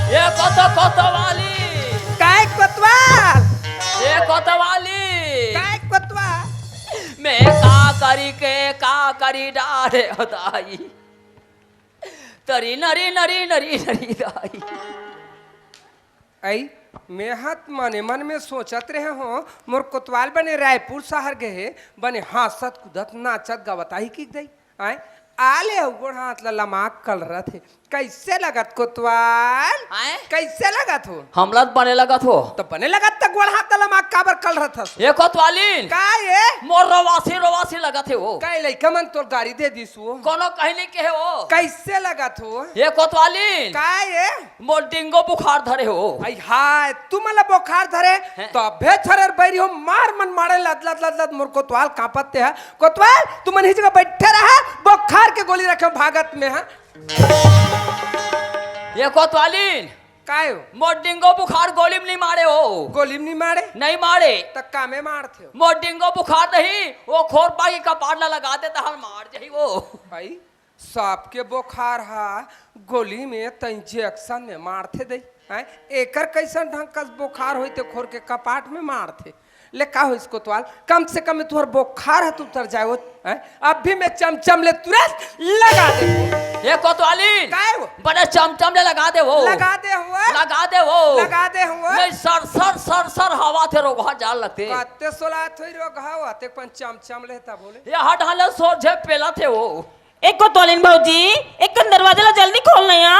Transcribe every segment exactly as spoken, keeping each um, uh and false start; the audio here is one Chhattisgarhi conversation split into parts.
ए कोत-, कोतवाली। काय कोतवाल? ए कोतवाली। काय कोतवाल? मैं का करी के का करी डारे हो दाई। तरी नरी नरी नरी नरी दाई। आई, मैं हा त मने मन में सोचत रहे हों, मोर कोतवाल बने रायपुर शहर गे हे, बने हाँसत कूदत नाचत गावत आही कि दई। आय, आले अउ गोड़ हाथ ला लमाक कलरत हे। कइसे लगत कोतवाल? आय? कइसे लगत हो? हमला त बने लगत हो। त बने लगत त गोड़ हाथ ला लमाक काबर कलरत हस? ए कोतवालिन। का ए? मोर रोवासी रोवासी लगत हे वो। का ए लइका मन तोर गारी दे दिस वो? कोनो कहीं नहीं कहे वो। कइसे लगत हो? ए कोतवालिन। का ए? मोर डेंगू बुखार धरे हो। आई हाय, तुमन ला बुखार धरे, हैं? तभे छरर बैरी हो, मार मन मारे लद लद लद लद, मोर कोतवाल कांपत हे। कोतवाल, तुमन ही जगह बैठे रहा, बुखार के गोली रखे भागत में हा। ए कोतवालिन। काय हो? मोर डेंगू बुखार गोली में नहीं मारे हो। गोली में नहीं मारे? नहीं मारे। त का में मारथे हो? मोर डेंगू बुखार नहीं, वो खोरपा के कपाट ला लगा दे, तहन मार जाही वो। भाई, सबके बोखार हा गोली में त इंजेक्शन में मारथे दई। हैं? एकर कइसन ढंग कस बोखार होई ते खोर के कपाट में मारथे? ले का होइस कोतवाल? कम से कम तुहर बोखार ह त उतर जाए वो। हैं? अभी मैं चमचम ले तुरंत लगा देबो। ए कोतवालिन। काय वो? बने चमचम ले लगा दे वो। लगा दे हुआ। लगा दे वो। लगा दे हुआ। नहीं, सर सर सर सर हवा थे रोगहा जाल लगथे। कत्ते सोलात होई रोगहा, ते पन चमचम ले तब बोले। ए हट हाले सोझे पेला थे वो। ए कोतवालिन भौजी, एक कन दरवाजा ला जल्दी खोल ना या।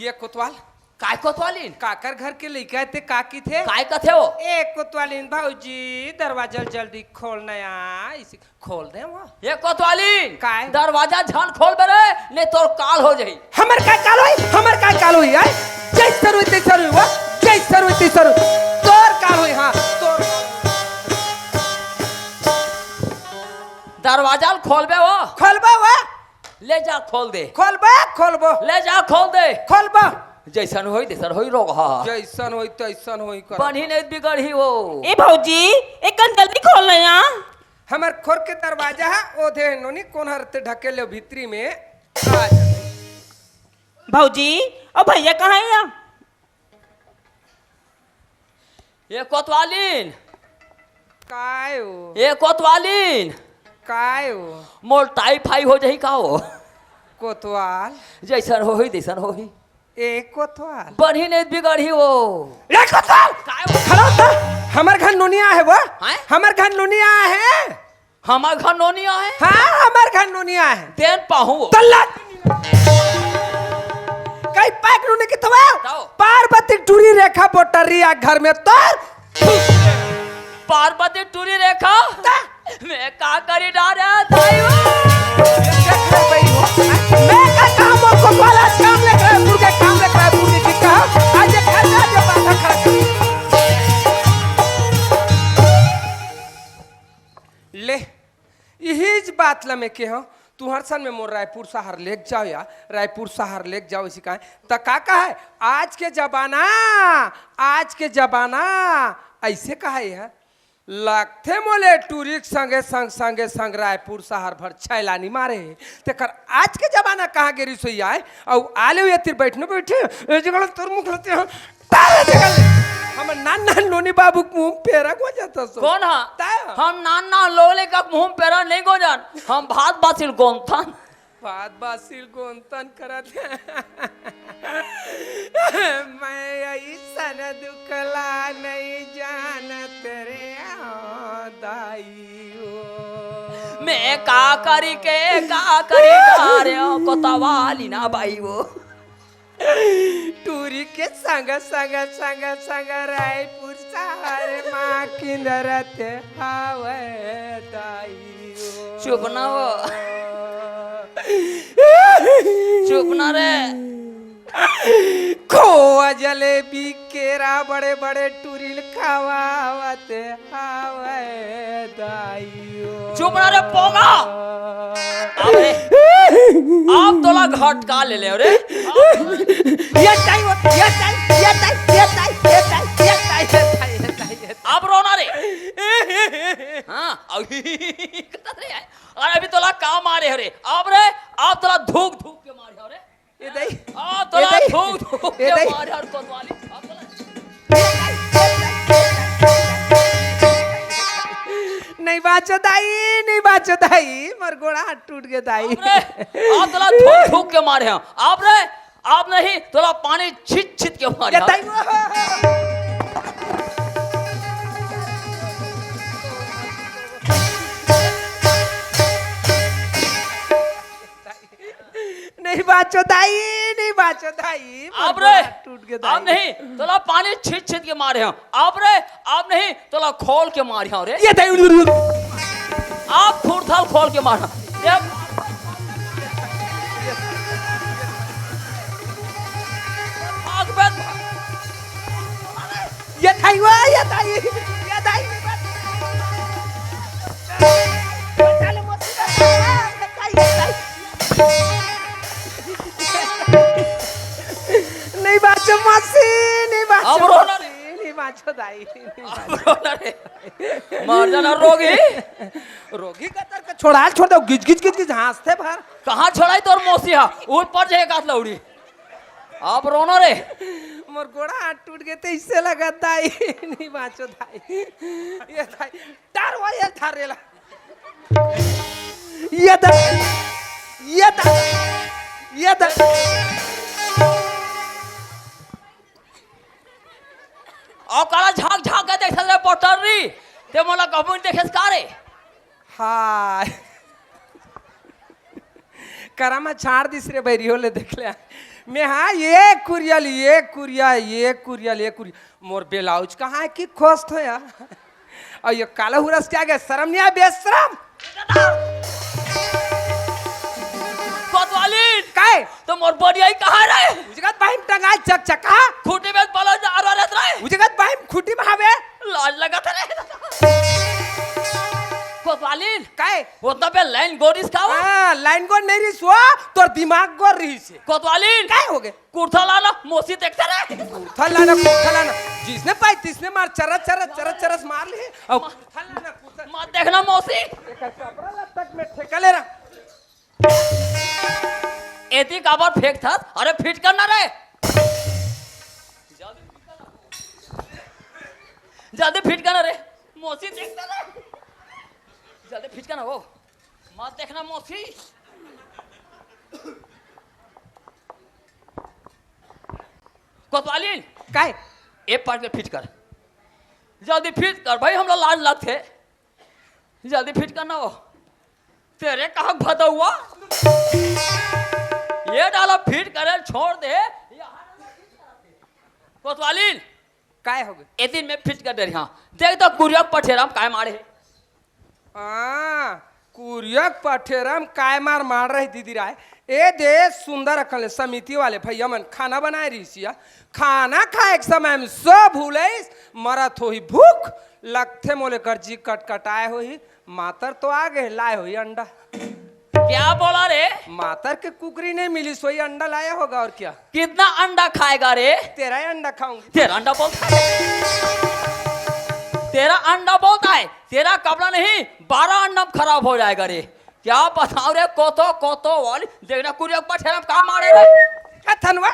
ए कोतवाल। काय कोतवालिन? काकर घर के लइका हे ते का किथे? काय कथे वो? ए कोतवालिन भौजी, दरवाजा ला जल्दी खोल ना या। इसी खोल दे वो। ए कोतवालिन। काय? दरवाजा झन खोलबे रे, नहीं तोर काल हो जाही। हमर काय काल होई? हमर काय काल होई? आय? जइसन होई तइसन होई वो, जइसन होई तइसन होई। तोर काल होई, हाँ, तोर काल होई। दरवाजा ल खोलबे वो। खोलबो वो। ले जा, खोल दे। खोलबो, खोलबो। ले जा, खोल दे। खोलबो। जइसन होई, तइसन होई रोगहा। जइसन होई, तइसन होई कर। बनही नहीं बिगड़ही वो। ए भौजी, एक कन जल्दी खोल ना या। हमर खोर के दरवाजा ह, ओदे नोनी कोन हर ते ढकेले भीतरी में। आ जा। भौजी, ओ भैया कहाँ हे या? ए कोतवालिन। काय हो? ए कोतवालिन। काय हो? मोर टाइफाई हो जाही का वो? कोतवाल। जइसन होही, तइसन होही। ए कोतवाल। बनही नहीं बिगड़ही वो। ए कोतवाल! काय हो? खड़ा हो त। हमर घर नोनिया हे वो। हैं? हमर घर नोनिया हे। हमर घर नोनिया हे? हाँ, हमर घर नोनिया हे। तेन पाहू। तल्ला। कई पैक नोनी के तवा? ताओ। पार्वती टूरी रेखा बोटरिया घर में तोर। पार्वती टूरी रेखा? ता। मैं का करी डारे दाई वो? मैं का कहा मोर को वाला काम लेकर है, मुर्गे काम लेकर है, मुर्गे की कहा। आज ये खा जा, आज ये बात खा। ले, इहीच बात ला मैं केहों, तुँहर सन में मोर रायपुर शहर लेग जाव या, रायपुर शहर लेग जाव, इसी कहे। त का कहे, आज के जमाना, आज के जमाना, अइसे कहे हे। लगथे मोले टूरी के संगे संग, संगे संग रायपुर शहर भर छैलानी मारे हे। तेकर आज के जमाना कहाँ गे रिसोई आय, अउ आले हुए तीर बैठने बैठे, ए जगह तोर मुख रहते हैं, तारे जगह ले। हमर नान नान नोनी बाबू के मुँह पेरा गो जाता सो। कौन हा? ताय हा। हम नान नान लोले का मुँह पेरा नहीं गो जान। हम भात बासिल गोंथन। भात बासिल गोंथन करत। मैं अइसन दुखला नहीं जानत रे दाई ओ। मैं का करी के का करी डारे ओ कोतवाली ना बाई ओ। टूरी के संग, संग, संग, संग रायपुर शहर मा किंदरत हावय दाई ओ। चुप ना हो। चुप ना रे। खोवा जलेबी केरा बड़े बड़े टूरी ल खावावत हावय दाई ओ। चुप ना रे पोंगा। अबे, आप तोला घटका ले ले रे। ये ताई, ये ताई, ये ताई, ये ताई, ये ताई, ये ताई, ये ताई, ये ताई, ये ताई। अब रोना रे। हाँ, अभी अरे अभी तोला का मारे हरे? अब रे, अब तोला धूक धूक के मारे हरे। ए दाई। आ, तोला ए दाई। धूक, धूक। के दाई। मारे हंव कोतवाली। नहीं बाचो दाई, नहीं बाचो दाई, मोर गोड़ा हाथ टूट गे दाई। अरे, आप तोला थूक थूक के मारे हंव। आप रे, आप नहीं, तोला पानी छित छित के मारे हंव। दाई। नहीं बाचो दाई, नहीं बाचो दाई, मोर आप रे, गोड़ा टूट गे दाई। आप नहीं, तोला पानी छित छित के मारे हंव। आप रे, आप नहीं, तोला खोल के मारे हंव रे। ये दाई। आप खुरथल खोल के मारे हंव। ये भाग बे। ये दाई वो, ये दाई, ये दाई। बचा ले मोती, ये दाई, ये दाई। नहीं बाचो मौसी, नहीं बाचो अब रोना मौसी, नहीं बाचो दाई, नहीं बाचो। अब रोना रे। मर जाना रोगी। रोगी कतर के छोड़ा, छोड़ दो, गिज, गिज, गिज, गिज, हंसथे भर। कहाँ छोड़ाही तोर मौसी हा? ऊपर जे एक हाथ लौड़ी। अब रोना रे। मोर गोड़ा हाथ टूट गे, तइसे लगत दाई, नहीं बाचो दाई। ये दाई, डर हुआ ये थारेला। ये दा, ये दा, ये दा। अउ काला झांक झांक के देखत रे पोटर्री, ते मोला कभू नइ देखेस का रे? हाय। करा म छाड़ दिस रे बैरियो ले देख ले। मैं हाँ, ये कुरियल, ये कुरिया, ये कुरियल, ये कुरिया। मोर ब्लाउज कहाँ हे कि खोजथो यार? अउ ये काला हुरस के आगे शरम नइ आय, बेशरम? कोतवालिन! काय? त मोर बरियाई कहाँ रे? उजगत बाहिम टंगाय चकचका। खूंटी में बला जा रहा रहत रे। उजगत बाहिम खूंटी में हवे। लाज लगत रे। कोतवालिन! काय? ओतना बेर लाइन गोरिस का वो? हाँ, लाइन गोर नइ रिहिस वो, तोर दिमाग गोर रिहिस हे। कोतवालिन! काय होगे? कुर्था लाना, मौसी देखथे रे। कुर्था लाना, कुर्था लाना। जिसने पाई, तिसने मार, चरस, चरस, चरस, चरस मार लिही। अउ कुर्था लाना, कुर्था। मत देखना, मौसी। एकर कपड़ा लत्ता में ठेका ले रहा। एती काबर फेंकथस? अरे, फिट करना रे। जल्दी फिट करना रे। मौसी देखथे रे। जल्दी फिट करना हो। मत देखना, मौसी। कोतवालिन। काय? ए पार्ट में फिट कर। जल्दी फिट कर भाई, हमला लाज लगथे। जल्दी फिट करना हो। तेरे कहाँ भदौआ? ये डाला फिट करे, छोड़ दे। कोतवालिन। काय होगे? ए दिन में फिट कर दे रही, हाँ। देख तो कुरिया पठेरा म काय मारे हे। हाँ, कुरिया पठेरा म काय मार मार रही दीदी राय। ए दे सुंदर अकन ले समिति वाले भैया मन खाना बनाए रहिस या। खाना खाए के समय में सब भूलइस, मरत होही भूख, लगथे मोले कर जी कटकटाए होही। मातर तो आ गए, लाए होही अंडा। क्या बोला रे? मातर के कुकरी नहीं मिली, सोई अंडा लाया होगा और क्या? कितना अंडा खाएगा रे? तेरा ही अंडा खाऊंगी। तेरा अंडा बोलता है, तेरा अंडा बोलता है, तेरा कपड़ा नहीं, बारह अंडा खराब हो जाएगा रे। क्या बताओ रे, कोतो कोतो वाली देखना कुरिया ऊपर ठेला में काम आ रहे रे। ए थनवा।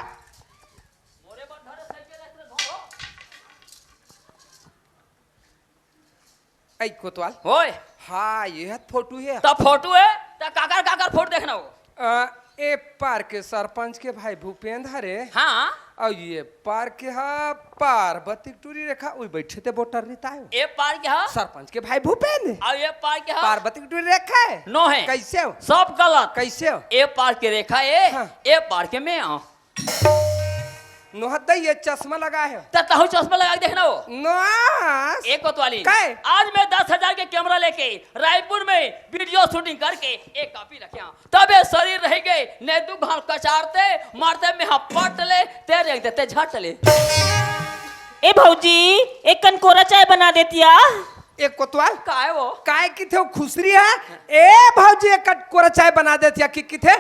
ऐ कोतवाल। ओए। हाँ, ये ह फोटो हे। त फोटो हे, त काकर काकर फोटो देखना हो? अ, ए पार के सरपंच के भाई भूपेंद्र हरे। हाँ। अउ ये पार के ह पार्वती के टूरी रेखा, उई बैठे ते वोटर नहीं तायो। ए पार के ह? सरपंच के भाई भूपेंद्र। अउ ये पार के ह? पार्वती के टूरी रेखा हे। नो हे। कैसे हो? सब गलत। कैसे हो? ए पार के रेखा हे, हाँ। ए पार के मैं हूँ। नोहत दई, ये चश्मा लगा है। त तहु चश्मा लगा के देखना हो। नोआस। ए कोतवाली। काय? आज मैं दस हजार के कैमरा लेके रायपुर में वीडियो शूटिंग करके एक कॉपी रखे हूँ। तबे शरीर रह गए, नहीं दू घाल कचारते, मारते में हाँ पट ले, तेरे एक देते झट ले। ए भौजी, एक कन कोरा चाय बना देतिया। ए कोतवाल। काय वो? काय किथे वो खुसरी है? ए भौजी, एक कट कोरा चाय बना देतिया कि किथे?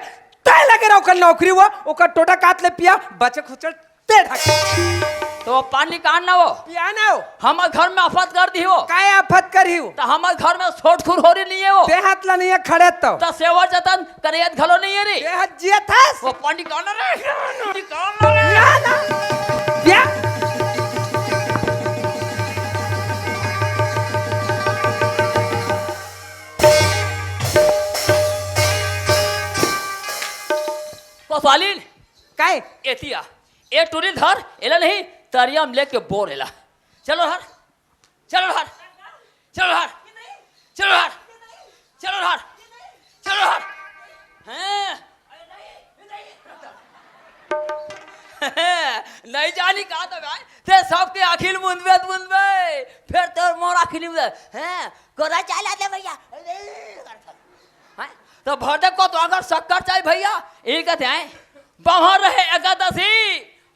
तय लगे रहो ओकर नौकरी वो, ओकर टोटा काट ले पिया, बचे खुचर ते ढक। तो पानी कहाँ ना वो? पिया ना वो। हमर घर में आफत कर दी हो। काय आफत करी हो? तो हमर घर में सोट खुर हो रही नहीं है वो। ते हाथ ला नहीं है खड़े तो। तो सेवा जतन करे घलो नहीं है रे। ते हाथ जिया था। वो पानी कहाँ ना रे? पानी कहाँ ना रे? पिया ना। एतिया, ए टूरी धर, एला नहीं, तरिया में लेके बोर एला। चलो हर, चलो हर, चलो हर, चलो हर, चलो हर, चलो हर। हैं? नहीं जानी का तो भाई, ते सबके आँखी ल मुंदबे त मुंदबे, फेर तोर मोर आँखी ल मुंदबे। हैं? कोरा चाय ला दे भैया। हैं? त भर दे कोतवाल कर शक्कर चाय भैया, ई कथे हैं। बम्हर रहे एकादशी,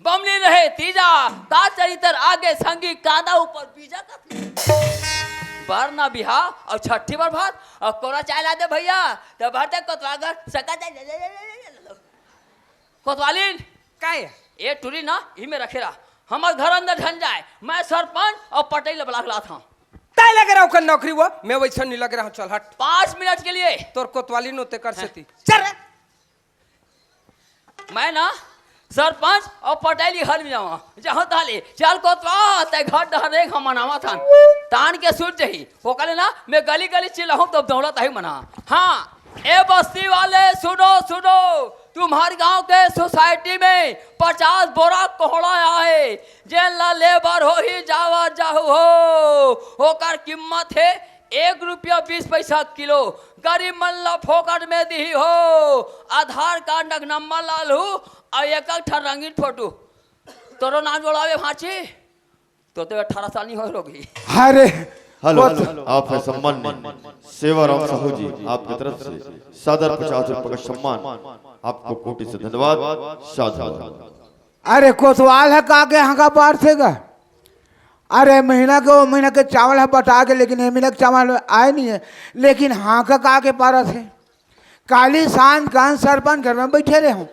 बमनी रहे तीजा, का चरित्र आगे संगी कांदा ऊपर बीजा कथे। बर ना बिहा अउ छट्ठी बर भात अउ कोरा चाय ला दे भैया, त भर दे कोतवाल कर शक्कर चाय। कोतवालिन, काय? ए टूरी ना, इही में रखे रहा। हमर घर अंदर झन जाए, मैं सरपंच अउ पटेल ला बला के लात हंव। तैं लगे रहा ओकर नौकरी वो, मैं वैसन नहीं लगे रहा हूँ, चल हट। पाँच मिनट के लिए। तोर कोतवालिन होते कर सेती। चल रे। मैं ना सरपंच अउ पटेल ही हर में जावा, जहाँ ताले, चल कोतवाल, तैं घर डहर रेंग, हम मनावत हन। तान के सूत जही, ओकर ले ना, मैं गली गली चिल्लाहूँ, तब दौड़त आही मना। हाँ, ए बस्ती वाले सुनो, सुनो, तुम्हर गांव के सोसाइटी में पचास बोरा कोहड़ा आहे, जेन ला लेबर होही जावा जाहू हो, ओकर कीमत हे एक रुपया बीस पैसा किलो, गरीब मन ला फोकट में दिही हो, आधार कार्ड नक नंबर लालहू अउ एक एक ठन रंगीन फोटो। तोरो नाम जोड़ावे भांची, तो तो अठारह साल नहीं होय होही। अरे, हेलो, वो तो आप है सम्माननीय सेवाराम साहू जी, आपकी तरफ से सादर पचास रुपए का सम्मान, आपको कोटि से धन्यवाद, साधुवाद। अरे, कोतवाल ह का के हाँका पारथे गा? अरे, महीना के, वो महीना के चावल ह बटा गे, लेकिन ए महीना के चावल आय नहीं हे, लेकिन हाँका का के पारथे। काली सांझ कान सरपंच घर में बैठे रहे हूँ,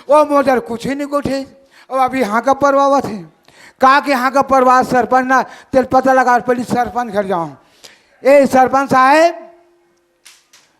वो मोर जर कुछ ही नहीं गोठे, अब अभी हाँका परवावत हे। का के हाँका परवा सरपंच ना, तेल पता लगा, पहले सरपंच घर जाऊँ। ए सरपंच साहेब।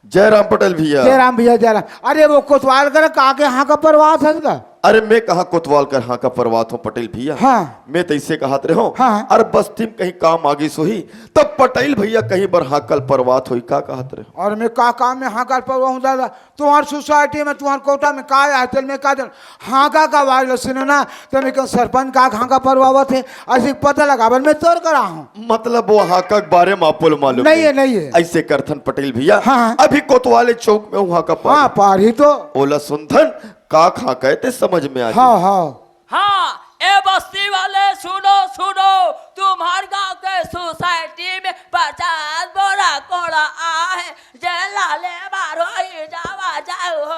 जयराम पटेल भैया। जयराम भैया, जयराम। अरे वो कोतवाल कर का के हाँका परवावत हस गा? अरे मैं कहाँ कोतवाल कर हाँका परवावत हूँ पटेल भैया? हाँ। मैं तो इसे कहत रहे हूँ। हाँ। अरे बस्ती में कहीं काम आगिस होही, तब पटेल भैया कहीं बर हाँका ल परवावत होही, का कहत रहे हो? अरे मैं का काम में हाँका ल परवाहूँ दादा? तुम्हर सोसाइटी में, तुम्हर कोटा में का आय, तेल में का जन हाँका का आवाज ल सुने ना, त मैं कहूँ सरपंच का हाँका परवावत हे, अइसे पता लगावन मैं तोर करा हूँ। मतलब वो हाँका के बारे में आपको मालूम नहीं नहीं? है, नहीं है। अइसे करथन पटेल भैया, हाँ। अभी कोतवाले चौक में हूँ हाँका पार। हाँ, पार ही तो। ओला सुनथन, का हाँका हे ते समझ में आ हाँ, जाए। हाँ। हाँ, ए बस्ती वाले सुनो, सुनो, तुम्हर गांव के सोसाइटी में पचास बोरा कोहड़ा आहे, जेन ला लेबर होही जावा जाहू हो।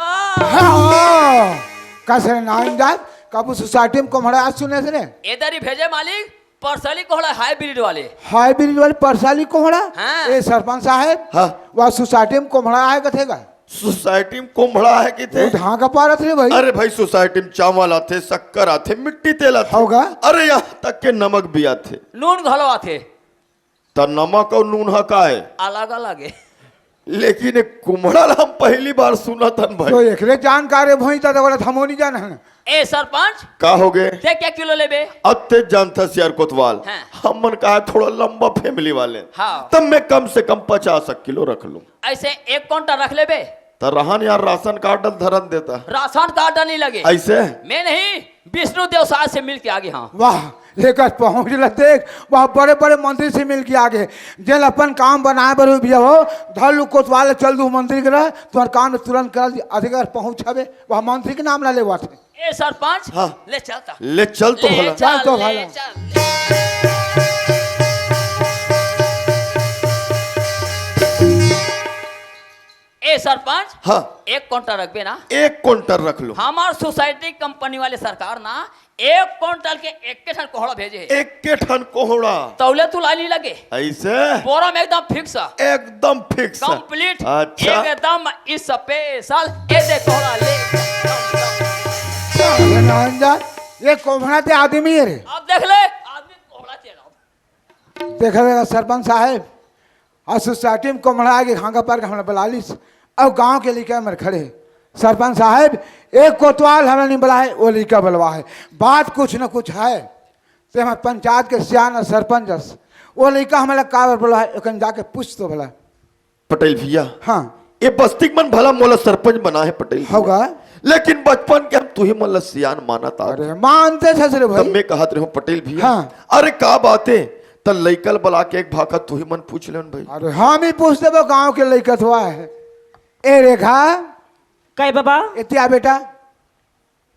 हाँ, कस रे नारायण दास, कभू सोसाइटी में कोहड़ा सुनेस रे? ए दरी भेजे मालिक, परसाली कोहड़ा hybrid वाले। Hybrid वाले परसाली कोहड़ा? हाँ। ए सरपंच साहेब, हाँ। वह सोसाइटी में कोहड़ा आहे कथे गा? सोसाइटी में कोहड़ा आहे कथे? वो हाँका पारत रे भाई। अरे भाई, सोसाइटी में चावल आथे, शक्कर आथे, मिट्टी तेल आथे। होगा। अरे यहाँ तक के नमक भी आथे। नून घलो आथे। त नमक अउ नून ह का हे? अलग अलग हे। लेकिन ए कोहड़ा ला हम पहली बार सुनत हन भाई। तो एकरे जानकार हे भोई, त बोला हमो नहीं जान हन। ए सरपंच। का हो गे? ते के किलो लेबे? अब ते जानथस यार कोतवाल, हाँ। हमन का थोड़ा लंबा family वाले। हाँ। तब मैं कम से कम पचास किलो रख लूं। अइसे एक कुंटल रख लेबे? त रहन यार, राशन कार्ड ल धरन देता। राशन कार्ड नहीं लगे। अइसे? मैं नहीं, विष्णु देव साय से मिल के आगे हंव। वाह, एकर पहुंच ल देख, वाह, बड़े बड़े मंत्री से मिल के आगे। जेन अपन काम बनाए बर भी हो, धर लू कोतवाल चल दू मंत्री करा, तुम्हर काम तुरंत करा दी, अगर पहुंच हवे, वह मंत्री के नाम ला लेवत हे। ए सरपंच, हाँ। ले चल त। ले चल तो ले भला। चल, चल तो ले भला। चल। ए सरपंच, हाँ। एक कुंटल रखबे ना? एक कुंटल रख लूं। हमर सोसाइटी कंपनी वाले सरकार ना एक कुंटल के एक के ठन कोहड़ा भेजे हे। एक के ठन कोहड़ा। तौले तुलाई नहीं लगे। अइसे? बोरा में एकदम fix। एकदम fix। Complete। अच्छा। एकदम special। ए दे कोहड़ा ले। नारायण दास, ए कोहड़ा ते आदमी हे रे। अब देख ले, आदमी कोहड़ा तेरा। देखा देखा सरपंच साहेब, अउ सोसाइटी में कोहड़ा आगे हाँका पार के हमला बला लिस, अउ गांव के लइका मन खड़े। सरपंच साहेब, एक कोतवाल हमला नहीं बलाए, वो लइका बलवा हे। बात कुछ न कुछ हे। ते हमर पंचायत के सियान सरपंच अस, वो लइका हमला काबर बलवा हे, ओकन जाके पूछ तो भला। पटेल भैया। हाँ। ए बस्ती के मन भला मोला सरपंच बना हे पटेल भैया। होगा। लेकिन बचपन के हम तुही मन ला सियान मानत आत। अरे, मानते हस रे भाई। तब मैं कहत रहे हूँ पटेल भैया। हाँ। अरे, का बात हे? त लइका ल बला के एक भाखा तुही मन पूछ लेन भाई। अरे, हम ही पूछ देबो गांव के लइका तो हे। ए रेखा। काय बाबा? एती आ बेटा।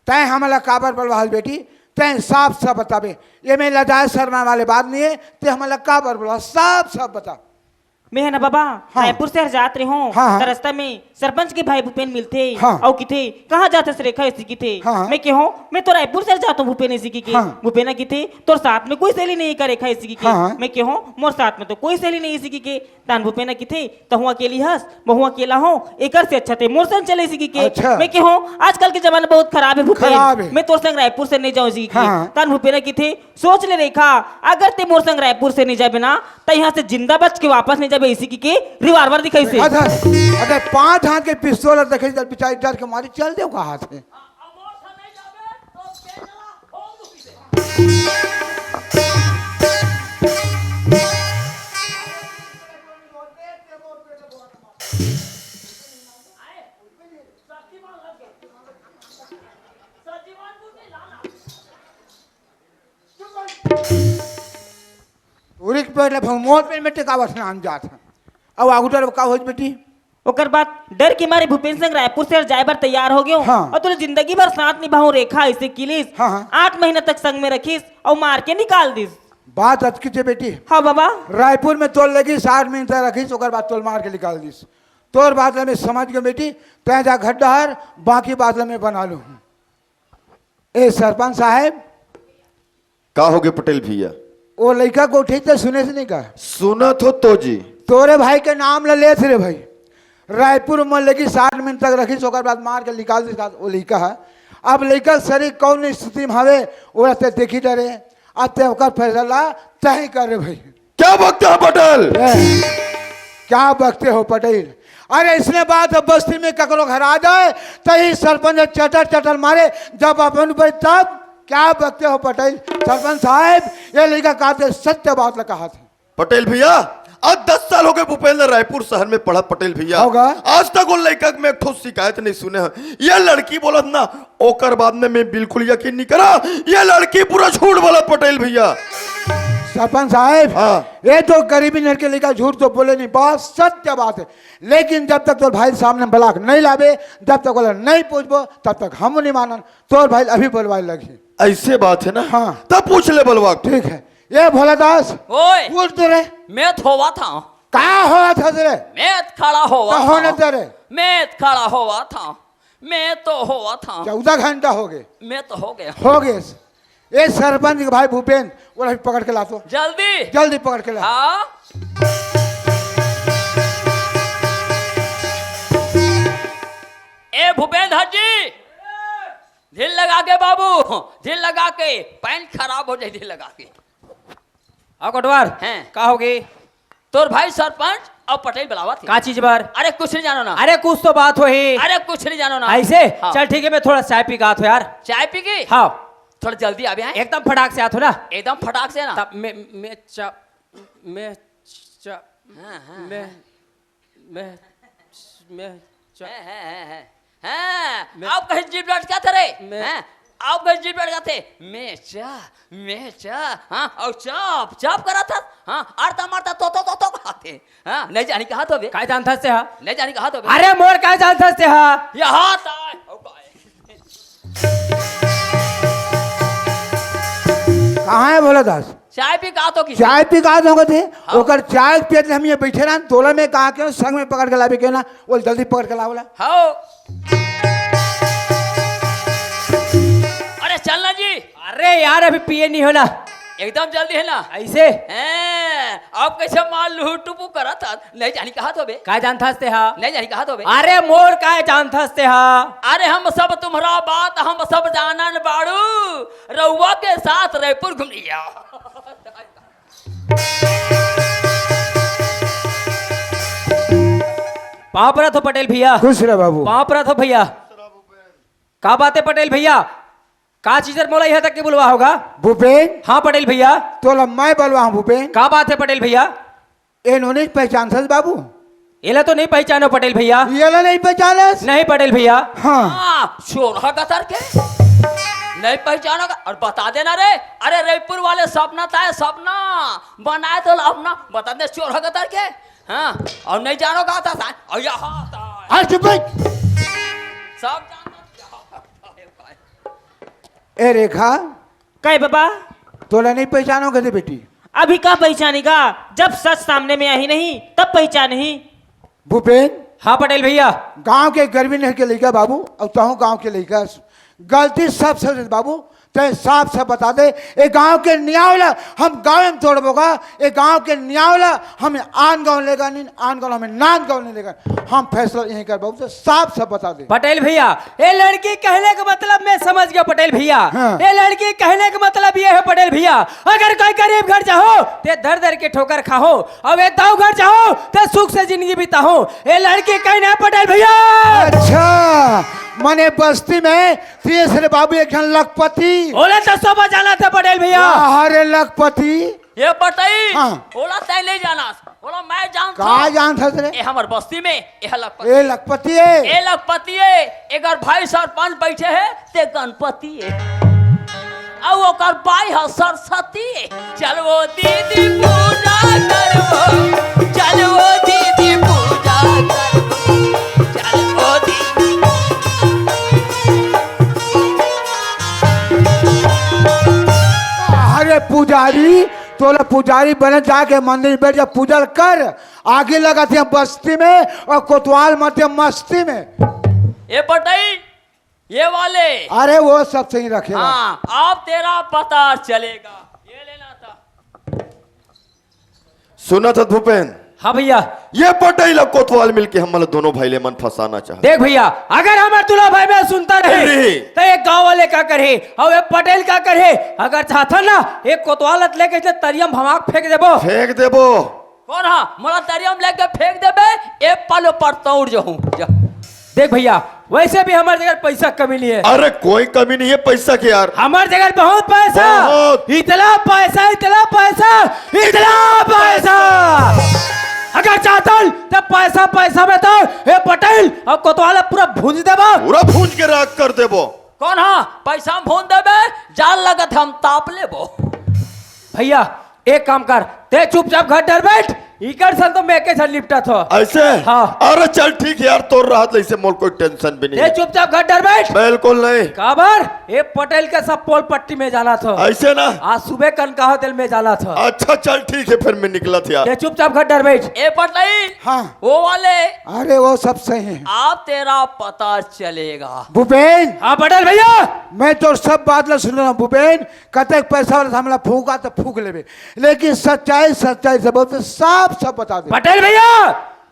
तैं हमला काबर बलवाहस बेटी? तैं साफ साफ बताबे। ये में लजाए शर्मा वाले बात नहीं है। तैं हमला काबर बलवाहस? साफ साफ बता। मैं हे ना बाबा, हाँ। रायपुर शहर जात रहे हूँ। हाँ, हाँ। त रस्ता में सरपंच के भाई भूपेन मिलथे। हाँ। अउ किथे, "कहाँ जात हस रेखा?" ऐसे किथे। हाँ, हाँ। मैं केहेंव, "मैं तो रायपुर शहर जात हूँ भूपेन," ऐसे किथे। हाँ। भूपेन किथे, "तोर साथ में कोई सहेली नहीं का रेखा?" ऐसे किथे। हाँ, हाँ। मैं केहेंव, "मोर साथ में तो कोई सहेली नहीं," ऐसे किथे। तहन भूपेन किथे, "तहूँ अकेली हस, महूँ अकेला हूँ, एकर से अच्छा तैं मोर संग चले," ऐसे किथे। अच्छा। मैं केहेंव, "आजकल के जमाना बहुत खराब हे भूपेन, खराब हे। मैं तोर संग रायपुर शहर नहीं जाऊँ," ऐसे किथे। हाँ, हाँ। तहन भूपेन किथे, "सोच ले रेखा, अगर तैं मोर संग रायपुर शहर नहीं जाबे ना, त यहाँ से जिंदा बच के वापस नहीं जाबे," ऐसे किथे revolver दिखाइसे। अच्छा, अगर पांच हाथ के पिस्तौल देखे, जब बेचारी डर के मारी चल देव का हाथ में। टूरी के पेट ले भमोर पे में टिकावत नाम जात हे। अब आगू डर का होइस बेटी? ओकर बाद डर के मारे भूपेन संग रायपुर शहर जाए बर तैयार हो गेंव। हाँ। अउ तोला जिंदगी भर साथ निभाहूं रेखा ऐसे किलिस। हाँ, हाँ। आठ महीना तक संग में रखिस अउ मार के निकाल दिस। बात अतकी हे बेटी। हाँ बाबा। रायपुर में तोल लगिस, आठ महीना तक रखिस, ओकर बाद तोल मार के निकाल दिस। तोर बात ला मैं समझ गेंव बेटी, तैं जा घर डहर, बाकी बात ला मैं बना लूं। ए सरपंच साहेब। का होगे पटेल भैया? ओ लइका के गोठियात हस त सुनेस नहीं का? सुनत हों तो जी। तोरे भाई के नाम ला लेत हे रे भाई। रायपुर में लगिस आठ महीना तक रखिस, ओकर बाद मार के निकाल दिस। ओ लइका हे, अब लइका के शरीर कौन स्थिति में हवे, ओला तैं देखी डरे। अब तैं ओकर फैसला तैं ही कर रे भाई। क्या बकते हो पटेल? ए, क्या बकते हो पटेल? अरे, इसने बात बस्ती में ककरो घर आ जाए, तही सरपंच चटर चटर मारे, जब अपन भाई तब क्या बकते हो पटेल? सरपंच साहेब, ये लइका का ते सत्य बात ला कहाथे। पटेल भैया, आज दस साल होगे भूपेन रायपुर शहर में पढ़त पटेल भैया। होगा। आज तक ओ लइका के मैं एक ठो शिकायत नहीं सुने हंव। ये लड़की बोलत ना, ओकर बात में मैं बिल्कुल यकीन नहीं करंव। ये लड़की पूरा झूठ बोलत पटेल भैया। सरपंच साहेब, हाँ। ये तो गरीबी नर के लइका झूठ तो बोले नहीं, बात सत्य बात हे। लेकिन जब तक तोर भाई सामने बला के नहीं लाबे, जब तक ओला नहीं पूछबो, तब तक हम नहीं मानन। तोर भाई अभी बलवाए लगही। ऐसे बात हे ना? हाँ। तब पूछ ले बलवा के। ठीक हे। ए भोला दास, ओए। उठ तो रे। मैं तो होवत हंव। का होवत हस रे? मैं तो खड़ा होवत हंव। का होना तेरे? मैं तो खड़ा होवत हंव। मैं तो होवत हंव। चौदह घंटा होगे। मैं तो हो गेंव। हो गेस। ए सरपंच के भाई भूपेन, ओला भी पकड़ के ला तो। जल्दी। जल्दी पकड़ के ला। हाँ। ए भूपेन धर जी, धीर लगा के बाबू, धीर लगा के, पैंट खराब हो जाही धीर लगा के। अउ कोटवार, हैं। का होगे? तोर भाई सरपंच अउ पटेल बलावत हे। का चीज बर? अरे कुछ नहीं जानो ना। अरे कुछ तो बात होही। अरे कुछ नहीं जानो ना। ऐसे? हाँ। चल ठीक हे, मैं थोड़ा चाय पी के आत हों यार। चाय पी के? हाँ। थोड़ा जल्दी आबे, हैं? एकदम फटाक से आत हों ना। एकदम फटाक से ना। तब मैं, मैं चा-, मैं चा-, हाँ, हाँ, मैं हाँ। मैं, मैं च- हैं, हैं, हैं, हैं। हैं, मैं आप कहीं जीभ लटकाथे रे? मैं हैं? आप कहीं जीभ लटकाथे? मैं चा, मैं चा, हाँ, अउ चप, चप करत हस, हाँ, अरता मरता तो, तो, तो, तो कहथे, हाँ, नहीं जानी कहाँ तो बे? काय जानथस ते हा? नहीं जानी कहाँ तो बे? अरे मोर काय जानथस ते हा? यहाँ ता, ओ काय? कहाँ हे भोला दास? चाय पी का तो की? चाय पी का तो कथे? हाँ। ओकर चाय पियत ले हम ये बैठे रहन, तोला मैं कहा के संग में पकड़ के लाबे के ना, वो जल्दी पकड़ के लावला। हाँ। अरे चल ना जी। अरे यार, अभी पिए नहीं हों ना। एकदम जल्दी हे ना। ऐसे? हैं, अब कैसे मार लूहू टुपू करत हस? नहीं जानी कहाँ तो बे? काय जानथस ते हा? नहीं जानी कहाँ तो बे? अरे मोर काय जानथस ते हा? अरे हम सब तुम्हरा बात, हम सब जानन बाड़ू। रउआ के साथ रायपुर घूम लिया। पाँव परत हों पटेल भैया। खुश रह बाबू। पाँव परत हों भैया। का बात हे पटेल भैया? का चीज बर मोला यहाँ तक के बुलवा होगा? भूपेन। हाँ पटेल भैया। तोला मैं बलवा हूँ भूपेन। का बात हे पटेल भैया? ए नोनी पहचानथस बाबू? एला तो नहीं पहचानो पटेल भैया। एला नहीं पहचानस? नहीं पटेल भैया। हाँ। हाँ, चोरहा गतर के। नहीं पहचानो का? और बता देना रे। अरे रईपुर वाले सपना था, सपना। बनाए तो अपना बता दे चोरहा गतर के। हाँ, और नहीं जानो का था, था। और यहाँ था। आज भाई। सब जानता। ए रेखा, कहे बाबा? तोला नहीं पहचानो कथे बेटी? अभी का पहचानेगा, जब सच सामने में आही नहीं तब पहचानही। भूपेन। हाँ पटेल भैया। गांव के गरीबी नहीं के लइका बाबू, अउ तहूँ गांव के लइका। गलती सब से बाबू, तैं साफ साफ बता दे, ए गांव के नियाव ला हम गांव में तोड़बो गा, ए गांव के नियाव ला हम आन गांव लेगा नहीं, आन गांव हमें नान गांव नहीं लेगा। हम फैसला यहीं कर बाबू, तो साफ साफ बता दे। पटेल भैया, ए लड़की कहने का मतलब मैं समझ गया पटेल भैया। हाँ। ए लड़की कहने का मतलब ये है पटेल भैया, अगर कोई गरीब घर जाहो, ते दर दर के ठोकर खाहो, अउ ए दाऊ घर जाहो, ते सुख से जिंदगी बिताहो। ए लड़की कहने है पटेल भैया। अच्छा, मने बस्ती में तीसरे बाबू एक झन लखपति। ओला तो सब जाना था पटेल भैया। वाह रे लखपति। ये पटेल। हाँ। ओला तैं नहीं जाना। ओला मैं जानत का हूँ। जानत हस रे? ए हमर बस्ती में, ए लखपति। ए लखपति है। ए लखपति है। एकर भाई सरपंच बैठे है, ते गणपति है। अउ ओकर बाई ह सरस्वती है। चल वो दीदी पूजा करबो, चल वो दीदी पूजा करबो, चल वो दीदी। अरे पुजारी, तोला पुजारी बने जाके मंदिर में बैठ जा, पूजा कर। आगी लगाथे बस्ती में अउ कोतवाल मारथे मस्ती में। ए पटेल, ये वाले। अरे वो सब सही रखेगा। हाँ, अब तेरा पता चलेगा। ये लेना था। सुनत हस भूपेन? हाँ भैया। ये पटेल अउ कोतवाल मिलके हमन ला दोनों भाई ले मन फंसाना चाहत। देख भैया, अगर हमर दूल्हा भाई मैं सुनता रहे, अरे। तो एक गांव वाले का करे, अउ एक पटेल का करे, अगर चाहता ना, एक कोतवाल लेके इसने तरिया में भमाक फेंक देबो। फेंक देबो। कौन हा? मोला तरिया में लेके फेंक देबे, ए पालो पर तौड़ जहूं। जा। देख भैया, वैसे भी हमर जगह पैसा कमी नहीं है। अरे कोई कमी नहीं है पैसा के यार। हमर जगह बहुत पैसा। बहुत। इतना पैसा, इतना पैसा, इतना पैसा। अगर चाहतन तो पैसा, पैसा में तो ए पटेल अउ कोतवाल पूरा भूंज देबो। पूरा भूंज के राख कर देबो। कौन हा? पैसा में भूंज देबे, जान लगत हम ताप लेबो। भैया, एक काम कर, ते चुपचाप घर डर बैठ, इकर सन तो मैं के साथ निपटा था। ऐसे? हाँ। अरे चल ठीक है यार, तोर रहत ले इसे मोर कोई टेंशन भी नहीं ते है। चुपचाप घर डर बैठ। बिल्कुल नहीं। काबर? ए पटेल के सब पोल पट्टी में जाना था। ऐसे ना? आज सुबह कन कहा दिल में जाना था। अच्छा चल ठीक है, फिर मैं निकला था यार। ते चुपचाप घर डर बैठ। ए पटेल। हाँ। वो वाले। अरे वो सब सही है। आप तेरा पता चलेगा। भूपेन। हाँ पटेल भैया। मैं तो सब बात ला सुन रहा हूँ भूपेन। कतेक पैसा वाला हमला फूका तो फूक लेबे, लेकिन सच्चाई, सच्चाई से बहुत साफ साफ बता दे। पटेल भैया,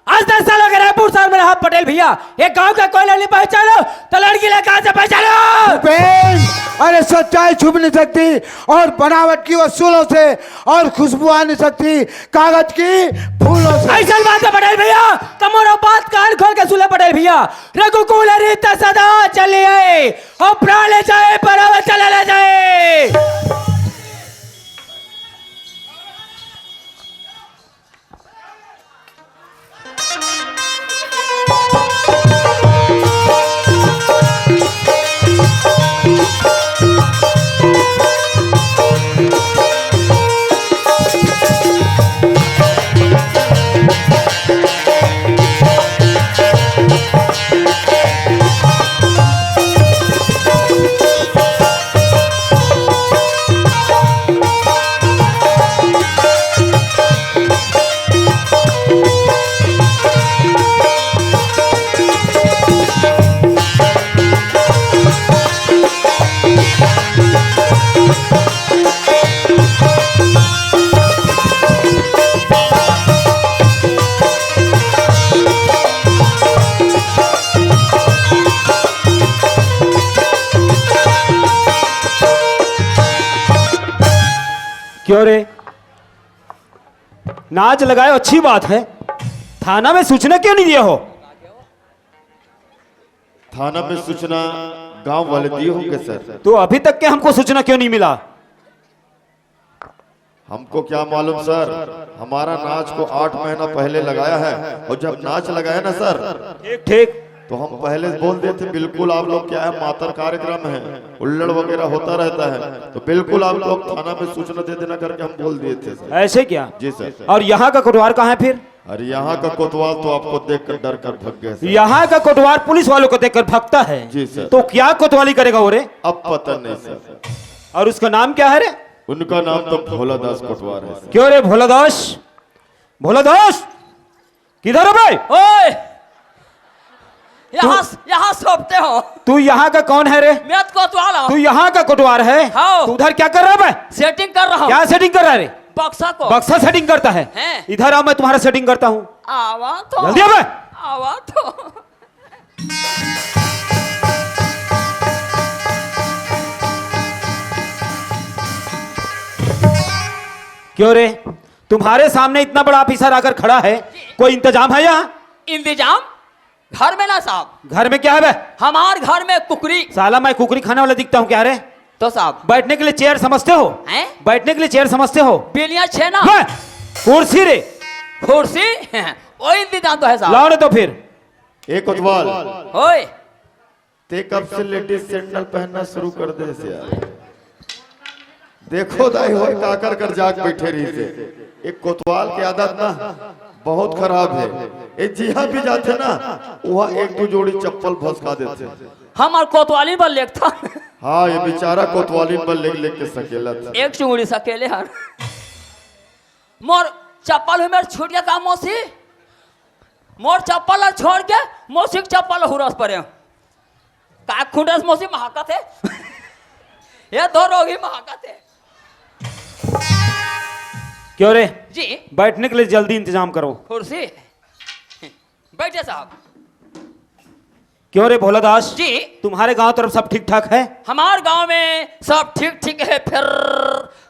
आज दस साल हो गए रायपुर शहर में रहा पटेल भैया, ये गांव का कोई नहीं पहचानो तो लड़की ला कहां से पहचानो? भूपेन, अरे सच्चाई छुप नहीं सकती और बनावट की वसूलों से और खुशबू आ नहीं सकती कागज की फूलों से। ऐसा बात है पटेल भैया, तो मोरो बात कान खोल के सुन ले पटेल भैया। रघुकुल रीत सदा चली है, अउ प्राण जाए, पराव चला जाए। क्यों रे? नाच लगाए, अच्छी बात है। थाना में सूचना क्यों नहीं दिया हो? थाना में सूचना गांव वाले दिए होंगे सर। तो अभी तक के हमको सूचना क्यों नहीं मिला? हमको क्या मालूम सर, हमारा नाच को आठ महीना पहले लगाया है, और जब नाच लगाया ना सर, ठीक, ठीक। तो हम पहले बोल दिए थे, बिल्कुल आप लोग क्या है, मातर कार्यक्रम है, उल्लड़ वगैरह होता रहता है, तो बिल्कुल आप लोग थाना में सूचना दे देना करके हम बोल दिए थे सर। ऐसे क्या? जी सर। और यहाँ का कोटवार कहाँ है फिर? अरे, यहाँ का कोतवाल तो आपको देखकर डर कर भाग गए सर। यहाँ का कोटवार पुलिस वालों को देखकर भागता है? जी सर। तो क्या कोतवाली करेगा वो रे? अब पता नहीं सर। और उसका नाम क्या है रे? उनका नाम तो भोला दास कोटवार है सर। क्यों रे भोला दास? भोला दास, किधर है बे? ओए, यहाँ, यहाँ सोपते हो। तू यहाँ का कौन है रे? मैं तो कोतवाल हूँ। तू यहाँ का कोटवार है? हाँ। तू उधर क्या कर रहा है बे? सेटिंग कर रहा हूँ। क्या सेटिंग कर रहा है रे? बक्सा को। बक्सा सेटिंग करता है? हैं। इधर आओ, मैं तुम्हारा सेटिंग करता हूँ। आवा तो। जल्दी आ बे। आवा तो। क्यों रे, तुम्हारे सामने इतना बड़ा ऑफिसर आकर खड़ा है, कोई इंतजाम है यहाँ? इंतजाम? घर में ना साहब। घर में क्या है बे? हमार घर में कुकरी। साला, मैं कुकरी खाने वाला दिखता हूँ क्या रे? तो साहब। बैठने के लिए चेयर समझते हो? हैं? बैठने के लिए चेयर समझते हो? बेलिया छे ना। बे, कुर्सी रे। कुर्सी? वो इंतजाम तो है साहब। लाओ ना तो फिर। ए कोतवाल, होए। ते कब से लेडीज सैंडल पहनना शुरू कर दे से यार? देखो दाई, होए काकर कर जाग बैठे रही से। एक कोतवाल के आदत ना बहुत खराब है। ए जिहाँ भी जाते ना, वहाँ एक दो जोड़ी चप्पल भसका देते। हमार कोतवाली पर लेखता। हाँ, ये बेचारा कोतवाली पर लेख लेख के सकेला था। एक चुंगड़ी सकेले हन। मोर चप्पल हुई मेर छूट गया का मौसी? मोर चप्पल ला छोड़ के मौसी के चप्पल ला हुरस परे। का खुंडस मौसी महाकत है? ये दो रोगी महाकत है। क्यों रे? जी। बैठने के लिए जल्दी इंतजाम करो। कुर्सी। बैठे साहब। क्यों रे भोला दास? जी। तुम्हारे गांव तरफ सब ठीक ठाक है? हमार गांव में सब ठीक ठीक है, फिर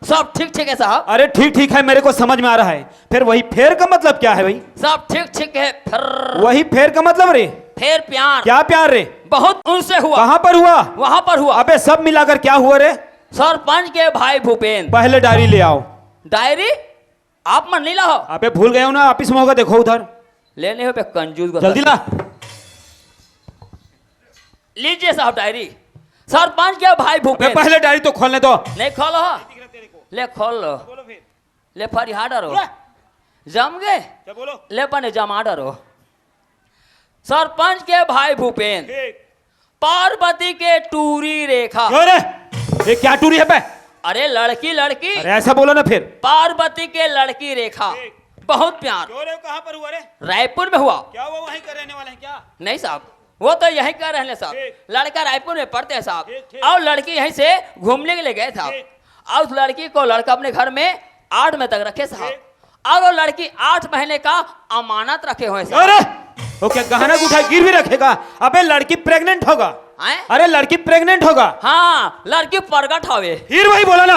सब ठीक ठीक है साहब। अरे ठीक ठीक है, मेरे को समझ में आ रहा है, फिर वही फेर का मतलब क्या है भाई? सब ठीक ठीक है, फिर वही फेर का मतलब रे? फेर प्यार। क्या प्यार रे? बहुत उनसे हुआ। कहाँ पर हुआ? वहाँ पर हुआ। अबे सब मिलाकर क्या हुआ रे? सरपंच के भाई भूपेंद्र। पहले डायरी ले आओ। डायरी? आप मन नहीं लाओ। अबे भूल गए हो ना, ऑफिस में होगा, देखो उधर। लेने हो बे कंजूस को जल्दी ला। लीजिए साहब डायरी। सरपंच के भाई अबे भूपेंद्र। पहले डायरी तो खोलने दो। नहीं खोलो। ले खोल लो। बोलो फिर। ले फरिहा डरो। बोला। जम गए। क्या बोलो? ले पने जमा डरो। सरपंच के भाई भूपेंद्र। ठीक। पार्वती के टूरी रेखा। क्यों रे? ये क्या टूरी है बे? अरे लड़की, लड़की। अरे ऐसा बोलो ना फिर। पार्वती के लड़की रेखा। ठीक। बहुत प्यार। क्यों रे, कहाँ पर हुआ रे? रायपुर में हुआ। क्या वो वहीं का रहने वाले हैं क्या? नहीं साहब, वो तो यहीं का रहने साहब। ठीक। लड़का रायपुर में पढ़ते हैं साहब। ठीक, ठीक। और लड़की यहीं से घूमने के लिए गए साहब। ठीक। और उस लड़की को लड़का अपने घर में आठ महीने तक रखे साहब। ठीक। और वो लड़की आठ महीने का अमानत रखे हुए साहब। अरे, वो क्या गहना गुठा गिरवी रखेगा? अबे लड़की प्रेग्नेंट होगा। हैं? अरे लड़की प्रेग्नेंट होगा। हाँ, लड़की प्रगट हवे। फिर वही बोला ना,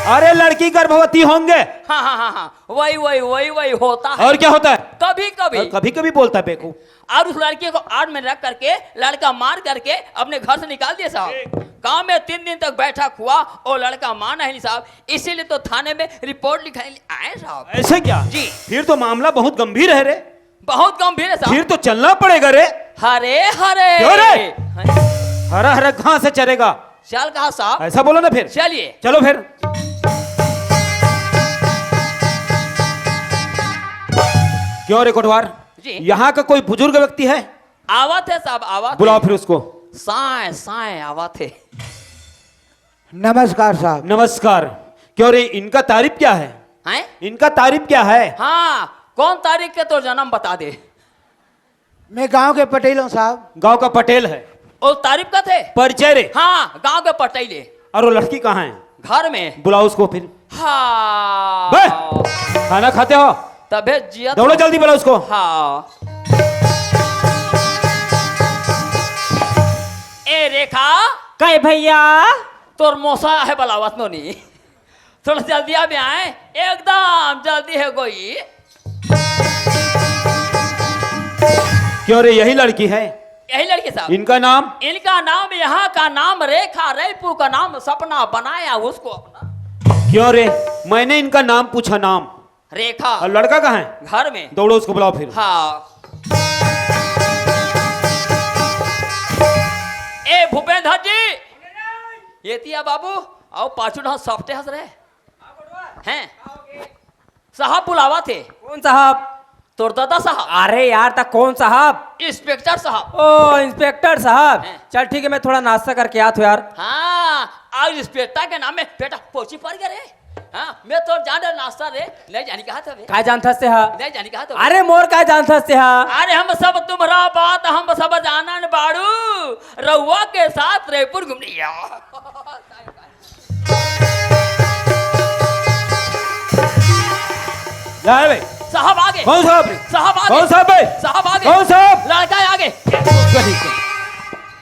अरे लड़की गर्भवती होंगे। हाँ हाँ हाँ हाँ, वही वही वही वही होता है। और क्या होता है? कभी कभी। और कभी कभी बोलता है बेवकूफ। और उस लड़की को आड़ में रख करके, लड़का मार करके अपने घर से निकाल दिया साहब। ठीक। गांव में तीन दिन तक बैठक हुआ और लड़का माना ही नहीं साहब, इसीलिए तो थाने में रिपोर्ट लिखाने आए साहब। ऐसे क्या? जी। फिर तो मामला बहुत गंभीर है रे। बहुत गंभीर है साहब। फिर तो चलना पड़ेगा रे। हरे हरे। क्यों रे? हाँ। हरा हरा घास से चरेगा। चल कहा साहब। ऐसा बोलो ना फिर। चलिए। चलो फिर। क्यों रे कोटवार? जी। यहाँ का कोई बुजुर्ग व्यक्ति है? आवत है साहब, आवत बुलाओ है। फिर उसको। साय साय आवत है। नमस्कार साहब। नमस्कार। क्यों रे, इनका तारीफ क्या है? हैं? इनका तारीफ क्या है? हाँ, कौन तारीख के तोर जन्म बता दे। मैं गांव के पटेल हूँ साहब। गांव का पटेल है। वो तारीफ का थे? परिचय रे। हाँ, गांव के पटेल है। और वो लड़की कहाँ है? घर में। बुलाओ उसको फिर। हाँ। बे, खाना खाते हो? तबे जिया दौड़ो, जल्दी बुलाओ उसको। हाँ। ए रेखा। कहे भैया? तोर मोसा है बुलावत नोनी। थोड़ा जल्दी आ भी आए, एकदम जल्दी है कोई। क्यों रे, यही लड़की है? यही लड़की साहब। इनका नाम? इनका नाम, यहाँ का नाम रेखा, रायपुर का नाम सपना बनाया उसको अपना। क्यों रे? मैंने इनका नाम पूछा, नाम। रेखा। और लड़का कहाँ है? घर में। दौड़ो, उसको बुलाओ फिर। हाँ। ए भूपेंद्र जी, ये तिया बाबू, आओ पाछू ना सपटे हंस रहे हैं। साहब बुलावा थे। कौन साहब? तोर दादा साहब। अरे यार, ता कौन साहब? इंस्पेक्टर साहब। ओ, इंस्पेक्टर साहब। हैं। चल ठीक है, मैं थोड़ा नाश्ता करके आत हूँ यार। हाँ, आज इंस्पेक्टर के नाम में बेटा पोची पड़ गया रे। हाँ, मैं तो जान रहा नाश्ता रे, नहीं जानी कहा था बे। का जानत हस तेहा? नहीं जानी कहा था बे। अरे मोर का जानत हस तेहा? अरे हम सब तुम्हरा बात, हम सब जानन बाड़ू, रउआ के साथ रायपुर घूमने आओ। जा रे भाई। साहब आगे। कौन साहब रे? साहब आगे। कौन साहब भाई? साहब आगे। कौन साहब? लड़का है आगे।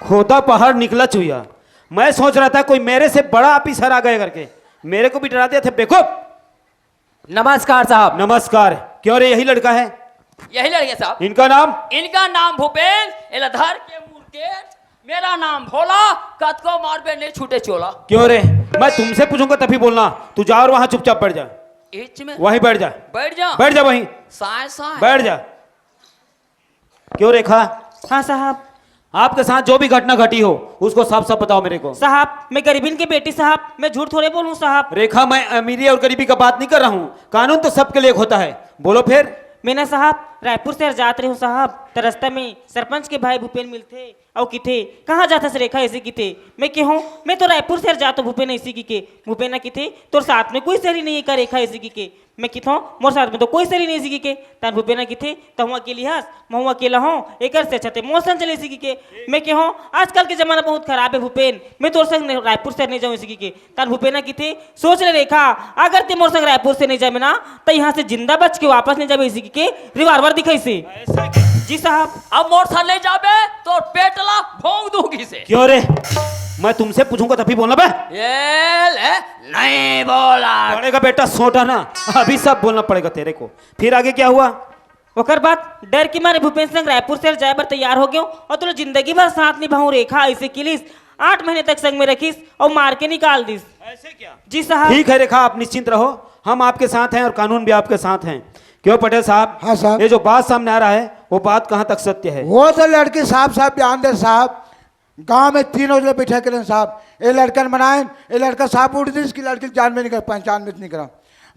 खोदा पहाड़ निकला चुहिया। मैं सोच रहा था कोई मेरे से बड़ा ऑफिसर आ गए करके, मेरे को भी डरा दिया था बेवकूफ। नमस्कार साहब। नमस्कार। क्यों रे, यही लड़का है? यही लड़का साहब। इनका नाम? इनका नाम भूपेंद्र, एला धर के मुर्गेट, मेरा नाम भोला, कतको मारबे नहीं छूटे चोला। क्यों रे, मैं तुमसे पूछूंगा तभी बोलना। तू जा और वहां चुपचाप बैठ जा। इच में? वहीं बैठ जा। बैठ जा। बैठ जा वहीं। साय साय। बैठ जा। क्यों रेखा? हाँ साहब। आपके साथ जो भी घटना घटी हो, उसको साफ साफ बताओ मेरे को। साहब, मैं गरीबन के बेटी साहब, मैं झूठ थोड़े बोलूं साहब। रेखा, मैं अमीरी और गरीबी का बात नहीं कर रहा हूँ, कानून तो सबके लिए एक होता है। बोलो फिर। मैं ना साहब रायपुर शहर जात रहे हूँ साहब, त रस्ता में सरपंच के भाई भूपेन मिलथे, अउ किथे, "कहाँ जात हस रेखा?" ऐसे किथे। मैं केहों, "मैं तो रायपुर शहर जात हूँ भूपेन," ऐसे किके। भूपेन ना किथे, "तोर साथ में कोई सहेली नहीं है का रेखा?" ऐसे किके। मैं किथों, "मोर साथ में तो कोई सहेली नहीं," ऐसे किके। तन भूपेन ना किथे, "तहूँ अकेली हस, महूँ अकेला हों, एकर से अच्छा ते मोर संग चले," ऐसे किके। मैं केहों, "आजकल के जमाना बहुत खराब है भूपेन, मैं तोर संग नहीं, रायपुर शहर नहीं जाऊँ," ऐसे किके। तन भूपेन ना किथे, "सोच ले रेखा, अगर ते मोर संग रायपुर से नहीं जाबे ना, त यहाँ से जिंदा बच के वापस नहीं जाबे," ऐसे किके revolver दिखाइसे। ऐसे क्या? जी साहब। अब मोर संग नहीं जाबे, तोर पेट ला भोंक दूंगी से। क्यों रे? मैं तुमसे पूछूंगा तभी बोलना बे। ये ले, नहीं बोला। पड़ेगा बेटा सोटा ना, अभी सब बोलना पड़ेगा तेरे को। फिर आगे क्या हुआ? ओकर बाद डर के मारे भूपेंद्र संग रायपुर शहर जाए बर तैयार हो गयो अउ तोला जिंदगी भर साथ निभाऊं रेखा ऐसे किलिस। आठ महीने तक संग में रखिस अउ मार के निकाल दिस। ऐसे क्या? जी साहब। ठीक है रेखा, आप निश्चिंत रहो, हम आपके साथ हैं और कानून भी आपके साथ हैं। क्यों पटेल साहब? हाँ साहब। ये जो बात सामने आ रहा है, वो बात कहाँ तक सत्य है? वो तो लड़की साफ साफ बयान दे साहब, गांव में तीन रोज ले बैठे करें साहब, ये लड़कन बनाए, ये लड़का साहब उठ दिस कि लड़की जान में नहीं कर, पहचान में नहीं करा।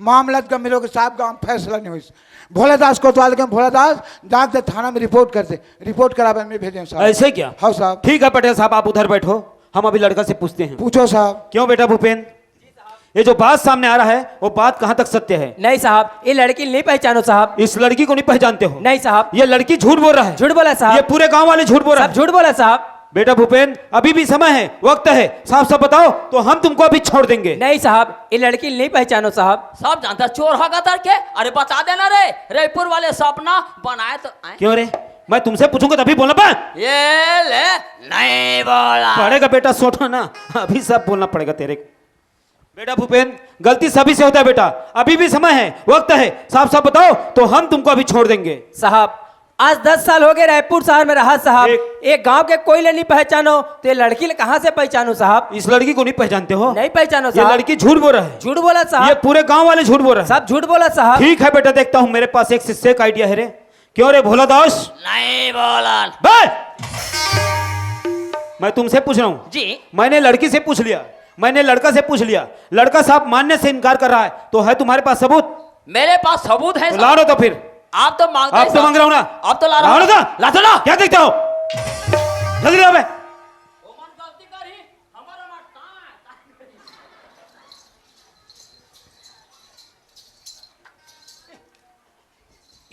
मामला गंभीर हो के साहब गांव फैसला नहीं हुई। भोलादास कोतवाल के, भोलादास जान से थाना में रिपोर्ट कर दे, रिपोर्ट करावे में भेजे साहब। ऐसे क्या? हाँ साहब। ठीक है पटेल साहब, आप उधर बैठो, हम अभी लड़का से पूछते हैं। पूछो साहब। क्यों बेटा भूपेंद्र, ये जो बात सामने आ रहा है, वो बात कहाँ तक सत्य है? नहीं साहब, ये लड़की नहीं पहचानो साहब। इस लड़की को नहीं पहचानते हो? नहीं साहब। ये लड़की झूठ बोल रहा है। झूठ बोला साहब। ये पूरे गांव वाले झूठ बोल रहे हैं। सब झूठ बोला साहब। बेटा भूपेंद्र, अभी भी समय है, वक्त है, साफ साफ बताओ तो हम तुमको अभी छोड़ देंगे। नहीं साहब, ये लड़की नहीं पहचानो साहब। सब जानता चोर होगा तर के। अरे बता देना रे, रायपुर वाले सपना बनाए तो आए। क्यों रे, मैं तुमसे पूछूंगा तभी बोलना बे। ये ले, नहीं बोला। पड़ेगा बेटा सोटा ना, अभी सब बोलना पड़ेगा तेरे को। बेटा भूपेंद्र, गलती सभी से होता है बेटा, अभी भी समय है, वक्त है, साफ साफ बताओ तो हम तुमको अभी छोड़ देंगे। साहब, आज दस साल हो गए रायपुर शहर में रहा साहब। ठीक। एक गांव के कोई ले नहीं पहचानो, तो ये लड़की ले कहाँ से पहचानो साहब? इस लड़की को नहीं पहचानते हो? नहीं पहचानो ये साहब। लड़की झूठ बोल रहा है। झूठ बोला साहब। ये पूरे गांव वाले झूठ बोल रहे हैं। सब झूठ बोला साहब। ठीक है बेटा, देखता हूँ, मेरे पास एक सिस्से का आइडिया है रे। क्यों रे भोला दास? नहीं बोला। बे! मैं तुमसे पूछ रहा हूँ। जी। मैंने लड़की से पूछ लिया, मैंने लड़का से पूछ लिया, लड़का साहब मानने से इनकार कर रहा है, तो है तुम्हारे पास सबूत? मेरे पास सबूत है तो साहब। ला रहा तो फिर। आप तो मांगते आप हैं तो साहब। मांग रहा हूँ ना। आप तो ला रहा ला हूँ। रहा था। ला तो ला। क्या देखते हो? जल्दी लाओ बे।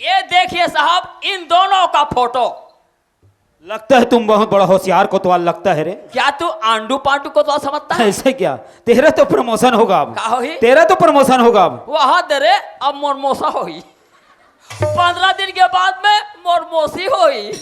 ये देखिए साहब, इन दोनों का फोटो। लगता है तुम बहुत बड़ा होशियार कोतवाल लगता है रे। क्या तू आंडू पांडू कोतवाल समझता है? ऐसे क्या? तेरा तो प्रमोशन होगा अब। का होही? तेरा तो प्रमोशन होगा अब। वहां दे रे, अब मोर मोसा होही। पंद्रह दिन के बाद में मोर मोसी होही।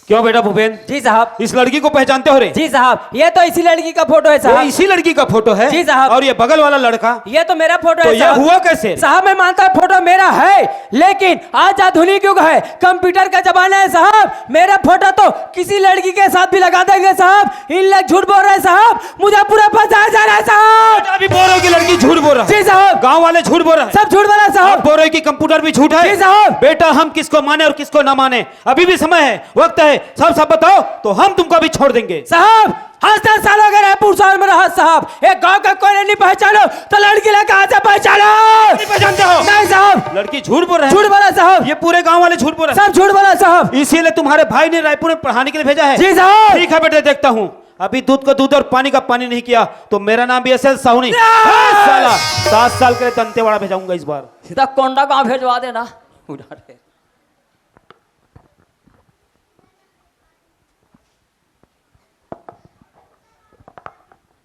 क्यों बेटा भूपेंद्र? जी साहब। इस लड़की को पहचानते हो रे? जी साहब, ये तो इसी लड़की का फोटो है ये साहब। इसी लड़की का फोटो है? जी साहब। और ये बगल वाला लड़का? ये तो मेरा फोटो तो है ये साहब। हुआ कैसे? साहब, मैं मानता हूँ फोटो मेरा है, लेकिन आज आधुनिक युग है, कंप्यूटर का जमाना है साहब। मेरा फोटो तो किसी लड़की के साथ भी लगा देंगे साहब। इन लोग झूठ बोल रहे हैं साहब, मुझे पूरा फंसाया जा रहा है साहब। अभी बोल रहे हो कि लड़की झूठ बोल रहा है। जी साहब। गांव वाले झूठ बोल रहे हैं। सब झूठ बोला साहब। आप बोल रहे हो कि कंप्यूटर भी झूठ है। जी साहब। बेटा, हम किसको माने और किसको ना माने, अभी भी समय है, वक्त है, सब, सब बताओ, तो हम तुमको अभी छोड़ देंगे। साहब, हाँ, दस साल हो गए रायपुर शहर में रहा साहब, एक गांव का कोई नहीं पहचानो, तो लड़की ला कहाँ से पहचानो? नहीं पहचानते हो? नहीं साहब। लड़की झूठ बोल रहा है। झूठ बोला साहब। ये पूरे गांव वाले झूठ बोल रहे हैं। सब झूठ बोला साहब। इसीलिए तुम्हारे भाई ने रायपुर में पढ़ाने के लिए भेजा है। जी साहब। ठीक है बेटे, देखता हूँ। अभी दूध को दूध और पानी का पानी नहीं किया, तो मेरा नाम भी एस एल साहू नहीं। साला, सात साल के लिए दंतेवाड़ा भेजाऊंगा इस बार। सीधा कोंडागांव भेजवा देना। उधार है।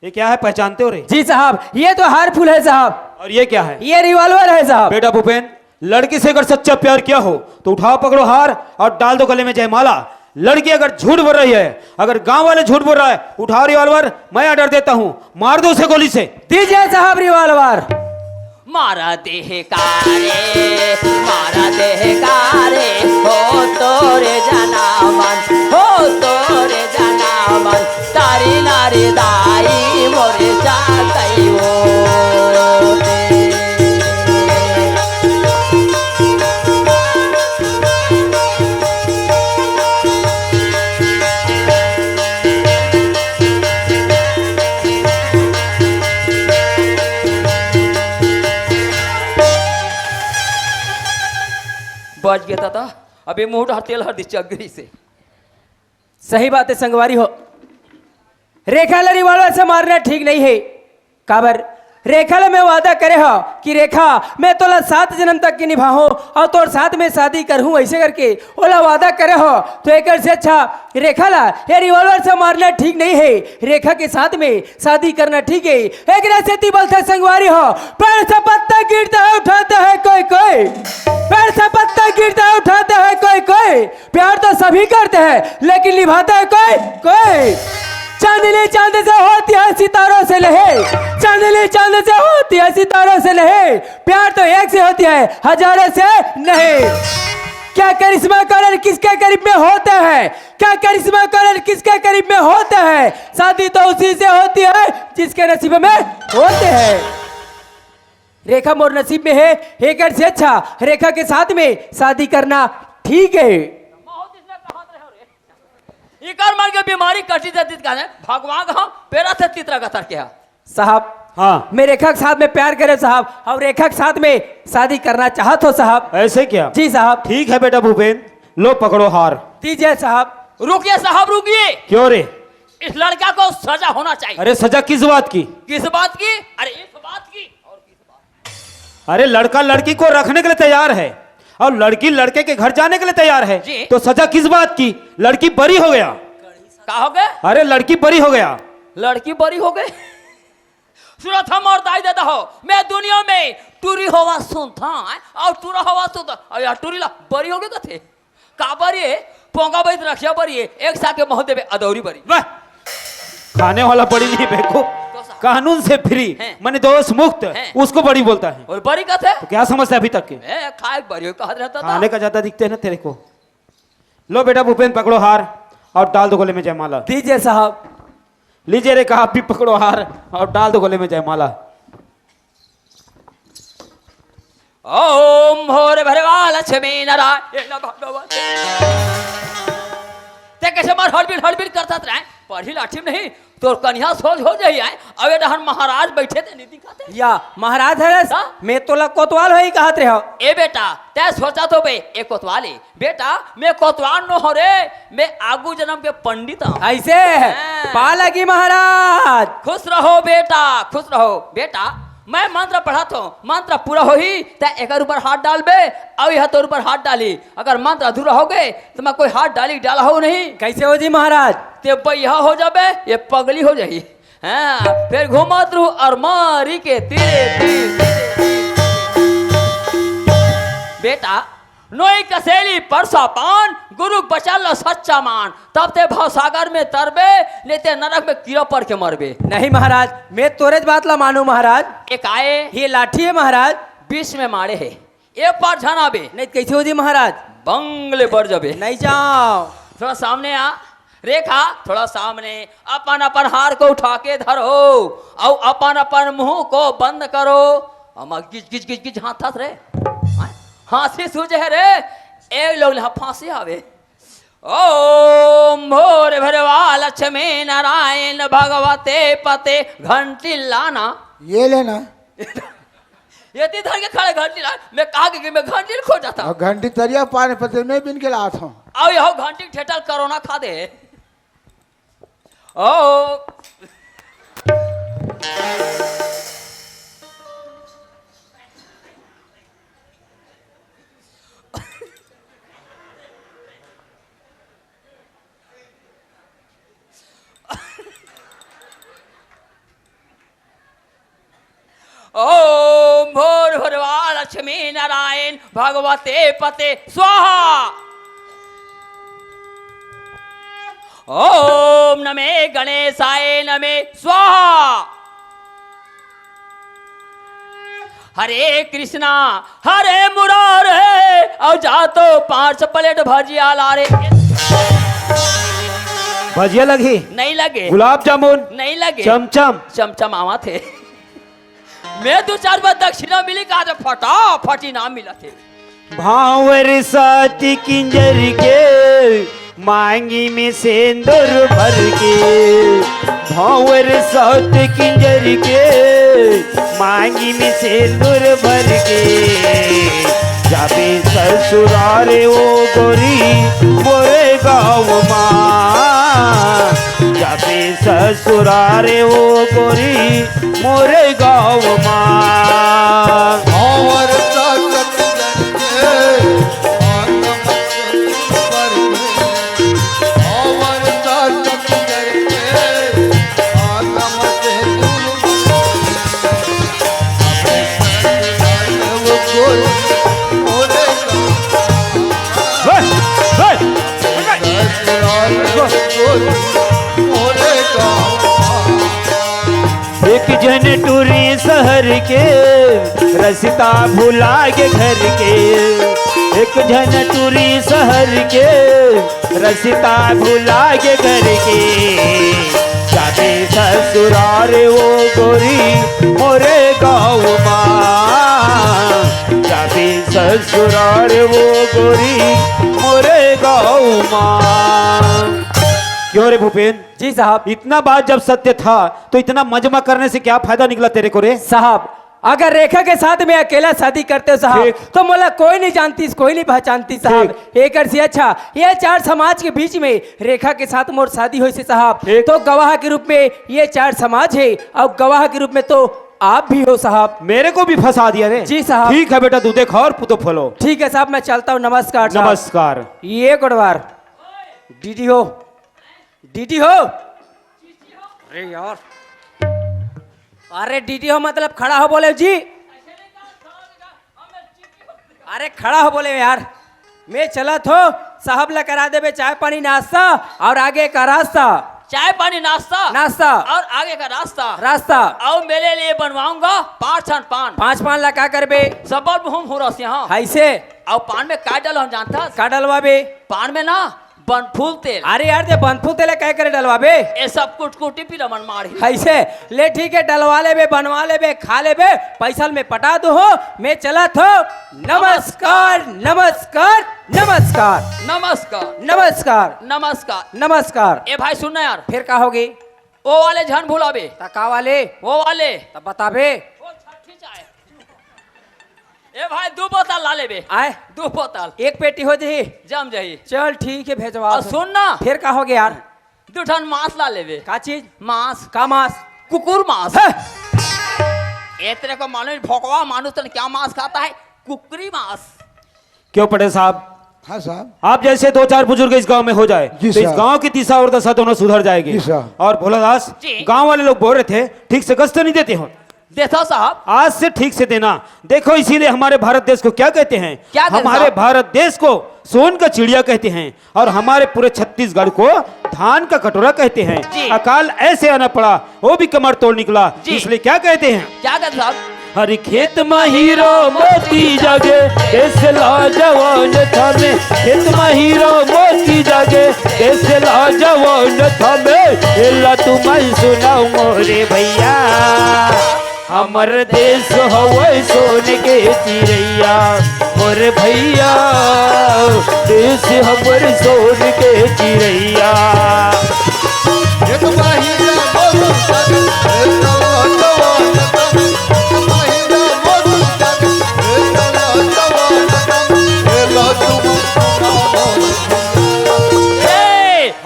ये क्या है, पहचानते हो रे? जी साहब, ये तो हार फूल है साहब। और ये क्या है? ये रिवॉल्वर है साहब। बेटा भूपेन, लड़की से अगर सच्चा प्यार किया हो तो उठाओ, पकड़ो हार और डाल दो गले में जयमाला। लड़की अगर झूठ बोल रही है, अगर गांव वाले झूठ बोल रहा है, उठाओ रिवॉल्वर, मैं ऑर्डर देता हूँ, मार दो उसे गोली से। दीजिए साहब रिवॉल्वर। मारा देह कारे, मारा देह कारे, हो तोरे जनामन, हो तोरे जनामन, तारी नारी दाई मोरे जातई हो। बच गया था, अभी मुंह डाल तेल हर दी चगरी से। सही बात है संगवारी हो, रेखा ला रिवॉल्वर से मारना ठीक नहीं है। काबर? रेखा ला मैं वादा करे हो कि रेखा, मैं तोला सात जन्म तक के निभाहूं और तोर साथ में शादी करहूं, ऐसे करके ओला वादा करे हो। तो एकर से अच्छा रेखा ला ये रिवॉल्वर से मारना ठीक नहीं है, रेखा के साथ में शादी करना ठीक है। एकरा सेती बलथे संगवारी हो, पेड़ से पत्ता गिरता है, उठाता है कोई कोई, पेड़ से पत्ता गिरता है, उठाता है कोई कोई। प्यार तो सभी करते हैं, लेकिन निभाता है कोई कोई। चांदनी चांद से होती है, सितारों से नहीं। चांदनी चांद से होती है, सितारों से नहीं। प्यार तो एक से होती है, हजारों से नहीं। क्या करिश्मा का लड़ किसके करीब में होता है? क्या करिश्मा का लड़ किसके करीब में होता है? शादी तो उसी से होती है जिसके नसीब में होते हैं। रेखा मोर नसीब में है, हेकर से अच्छा रेखा के साथ में शादी करना ठीक है। इकर मन के बीमारी कटी जाती का है, भगवान का हम पेरा से चित्रा का तरके है। साहब, हाँ। मैं रेखा के साथ में प्यार करे साहब, और रेखा के साथ में शादी करना चाहत हो साहब। ऐसे क्या? जी साहब। ठीक है बेटा भूपेन, लो पकड़ो हार। दीजिए साहब। रुकिए साहब, रुकिए। क्यों रे? इस लड़का को सजा होना चाहिए। अरे सजा किस बात की? किस बात की? अरे इस बात की। अरे लड़का लड़की को रखने के लिए तैयार है और लड़की लड़के के घर जाने के लिए तैयार है, जी। तो सजा किस बात की? लड़की बरी हो गया। का हो गया? अरे लड़की बरी हो गया। लड़की बरी हो गई। सुनत हो मोर दाई ददा हो, मैं दुनिया में टूरी होवा सुनता और टूरा होवा सुनता। और यार टूरी ला बरी हो गए कथे। काबर ये पोंगा बरी रखिया बरी, एक साके मोह देवे अदौरी बरी। वाह! खाने वाला बरी नहीं बेवकूफ, तो सा- कानून से फ्री, हैं। माने दोष मुक्त, हैं। उसको बरी बोलता है। और बरी कथे? तो क्या समझता है अभी तक के? ए, खाए बरी कहत रहता था। खाने का ज्यादा दिखते हैं ना तेरे को। लो बेटा भूपेन, पकड़ो हार और डाल दो गले में जयमाला। दीजिए साहब। लीजिए रे, कहा आप भी पकड़ो हार और डाल दो गले में जयमाला। ओम भोरे भरवा लक्ष्मी नारायण भगवती। ते कैसे मार हड़बिल हड़बिल करता रहे? पढ़ी लाठी में नहीं, तोर कन्या सोच हो जाई है। अबे डहन महाराज बैठे ते नीति खाते। या महाराज हरस, हाँ? मैं तोला कोतवाल होई कहत रहे हो। ए बेटा, तै सोचा तो बे, ए कोतवाल है। बेटा, मैं कोतवाल नो हो रे, मैं आगू जन्म के पंडित हूँ। ऐसे? हाँ। पालगी महाराज। खुश रहो बेटा, खुश रहो। बेटा, मैं मंत्र पढ़त हूँ, मंत्र पूरा होही, तै एकर ऊपर हाथ डालबे, अउ यह तोर ऊपर हाथ डाली। अगर मंत्र अधूरा हो गए, तो मैं कोई हाथ डाली डाला हो नहीं। कैसे हो जी महाराज? ते बइहा हो जाबे, ये पगली हो जाही। हाँ, फिर घूमत रहू और मारी के तीरे तीर, तीरे तीर। बेटा, नोई कसेली परसा पान, गुरु बचन ल सच्चा मान। तब ते भवसागर में तरबे, नहीं ते नरक में कीड़ा पड़ के मरबे। नहीं महाराज, मैं तोरेच बात ला मानू महाराज। एक आए। ये लाठी है महाराज। बीच में मारे है। ए पार झन आबे। नहीं त कैसे हो जी महाराज? बंगले बढ़ जाबे। नहीं जाओ। थोड़ा सामने आ। रेखा, थोड़ा सामने। अपन अपन हार को उठा के धरो, अउ अपन अपन मुंह को बंद करो। अमा गिज गिज गिज गिज हांथस रे। हाँ? हांसी सूझे हे रे। ए लोग ला फांसी आवे। ओम भोर भरवा लक्ष्मी नारायण भगवते पते। घंटी लाना। ये लेना। ये ती धर के खड़े घंटी ला। मैं कहा कि मैं घंटी खोजत हंव। अउ घंटी तरिया पानी पते मैं बिन के लात हंव। अउ यहो घंटी ठेठल कोरोना खा दे। ओ। ओम भूर्भुर्वा लक्ष्मी नारायण भगवते पते स्वाहा। ओम नमे गणेशाय नमे स्वाहा। हरे कृष्णा, हरे मुरारे। अउ जा तो पांच प्लेट भजिया ला रे। भजिया लगही? नहीं लगे। गुलाब जामुन? नहीं लगे। चमचम? चमचम आवा थे। मैं दू चार बार दक्षिणा मिली कहा तो फटाफट इनाम मिला थे। भांवर सात किंजर के मांगी में सेंदुर भर के, भांवर सात किंजर के मांगी में सेंदुर भर के, जाबे ससुरारे ओ गोरी मोरे गाँव मा, जाबे ससुरारे ओ गोरी मोरे गाँव मा। और सात किंजर के मांगी में सेंदुर भर के, हे, हे। एक झन टूरी शहर के रस्ता भुला गे घर के, एक झन टूरी शहर के रस्ता भुला गे घर के, जाबे ससुरार ओ गोरी मोरे गाँव मा, जाबे ससुरार ओ गोरी मोरे गाँव मा। क्यों रे भूपेन? जी साहब। इतना बात जब सत्य था तो इतना मजमा करने से क्या फायदा निकला तेरे को रे? साहब, अगर रेखा के साथ में अकेला शादी करते हो साहब, ठीक। तो मोला कोई नहीं जानतीस, कोई नहीं पहचानतीस साहब। ठीक। एकर से अच्छा ये चार समाज के बीच में रेखा के साथ मोर शादी होइसे साहब, ठीक। तो गवाह के रूप में ये चार समाज हे अउ गवाह के रूप में तो आप भी हो साहब। मेरे को भी फंसा दिया रे। जी साहब। ठीक है बेटा, दूधे खाओ अउ पूतो फलो। ठीक है साहब, मैं चलता हूँ। नमस्कार साहब। नमस्कार। ये गोड़वार डीडी हो। डीडी हो। अरे यार, अरे डीडी हो मतलब खड़ा हो बोले जी। अरे खड़ा हो बोले यार, मैं चलत हो, साहब ला करा देबे चाय पानी नाश्ता अउ आगे का रास्ता। चाय पानी नाश्ता? नाश्ता। अउ आगे का रास्ता? रास्ता। अउ मेरे लिए बनवाऊंगा पाँच ठन पान। पाँच पान ला का करबे? सब मुंह हुरस यहाँ। ऐसे? अउ पान में का डलवाऊं जानथस? का डलवाबे? पान में ना बनफूल तेल। अरे यार, ते बनफूल तेल काय करे डलवाबे? ये सब कुटकुटी पीला मन मारही। ऐसे? ले ठीक है, डलवा लेबे, बनवा लेबे, खा लेबे, पैसा में पटा दो हो, मैं चलत हो। नमस्कार, नमस्कार, नमस्कार। नमस्कार। नमस्कार। नमस्कार। नमस्कार। ए भाई सुन ना यार। फिर का होगे? ओ वाले झन भुलाबे। त का वाले? ओ वाले। त बताबे। ओ छठी चाय। ए भाई, दू बोतल ला लेबे। आय? दू बोतल। एक पेटी हो जाही? जम जाही। चल, ठीक है, भेजवा अउ दे। सुन ना। फिर का होगे यार? दू ठन मांस ला लेबे। का चीज? मांस। का मांस? कुकुर मांस। हे! ए तेरे को मालूम है, भोकवा मानुष तन क्या मांस खाता है? कुकरी मांस। क्यों पटेल साहब? हाँ साहब। आप जैसे दो चार बुजुर्ग इस गांव में हो जाए, जी तो इस साहब। गांव की दिशा और दशा दोनों सुधर जाएगी। जी साहब। और भोला दास, जी। गांव वाले लोग बोल रहे थे, ठीक से गश्त नहीं देते हो। देता साहब। आज से ठीक से देना। देखो, इसीलिए हमारे भारत देश को क्या कहते हैं? क्या कहते हमारे साहब? भारत देश को सोन का चिड़िया कहते हैं और हमारे पूरे छत्तीसगढ़ को धान का कटोरा कहते हैं। जी। अकाल ऐसे आना पड़ा, वो भी कमर तोड़ निकला। जी। इसलिए क्या कहते हैं? क्या कहते साहब? हर खेत म हीरा मोती जागे, देश ला जवान थामे। खेत म हीरा मोती जागे, देश ला जवान थामे। एला तुमन सुनाओ मोरे भैया। हमर देश हवय सोन के चिरैया, मोर भैया, देश हमर सोन के चिरैया।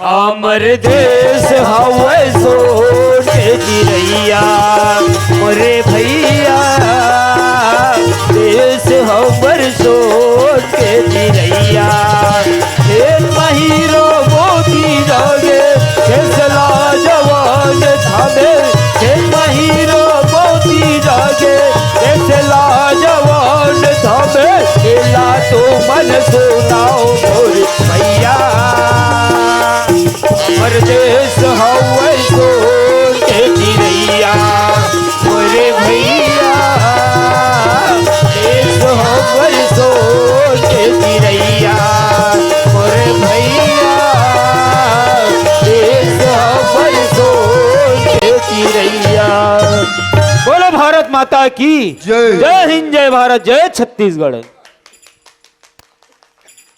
हमर देश हवय सोन के चिरैया, मोरे भैया, देश हमर सोन के चिरैया। खेत म हीरा मोती जागे, देश ला जवान थामे। खेत म हीरा मोती जागे, देश ला जवान थामे। एला तुमन सुनाओ मोर भैया। हमर देश हवय सोन के चिरैया, मोरे भैया, देश हमर सोन के चिरैया, मोरे भैया, देश हमर सोन के चिरैया। बोलो भारत माता की जय। जय हिंद, जय भारत, जय छत्तीसगढ़।